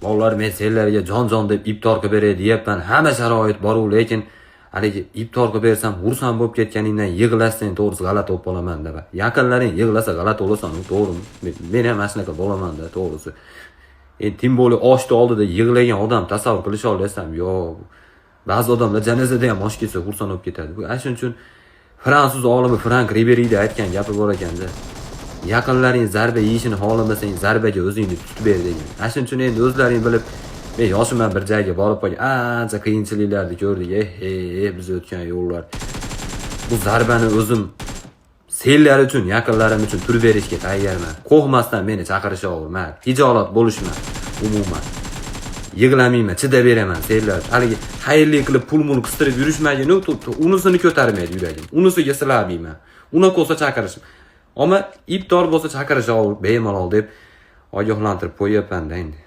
Bolalar, men senlarga jon jon deb iftor qilib beray deyapman. Hamma sharoit bor-u, lekin haligi iftor qilib bersam, xursand bo'lib ketganingdan yig'lasang, to'g'risi g'alati bo'lib qolaman deb. Yaqinlaring yig'lasa g'alati bo'lasan, to'g'rimi? Men ham mana shunaqa bo'laman-da, to'g'risi. Endi тем более oshni oldida yig'lagan odam tasavvur qilisha olasam, yo'q. Ba'zi odamlar janozada ham osh kelsa xursand bo'lib ketadi. Bu ana shuning uchun fransuz olimi Frank Riberida aytgan gapi bor ekanda. Yaqinlaring zarba yeyishini xohlamasang, zarbaga o'zingni tutib ber degan. Ana shuning uchun endi o'zlaring bilib, men yoshim ham bir joyga borib qolgan, ancha qiyinchiliklarni ko'rdik. Eh, biz o'tgan yo'llar. Bu zarbani o'zim senlar uchun, yaqinlarim uchun turib berishga tayyorman. Qo'rqmasdan meni chaqirishaverma. Hijolat bo'lishma umuman. Yig'lamayman, chidab beraman senlar. Haligi xayrli qilib pul mul qistirib yurishmagin, unisini ko'tarmaydi yuragim. Unisiga silamayman. Unaqa bo'lsa chaqirishim. Ammo iftor bo'lsa chaqirishaver bemalol deb ogohlantirib qo'yyapman-da endi.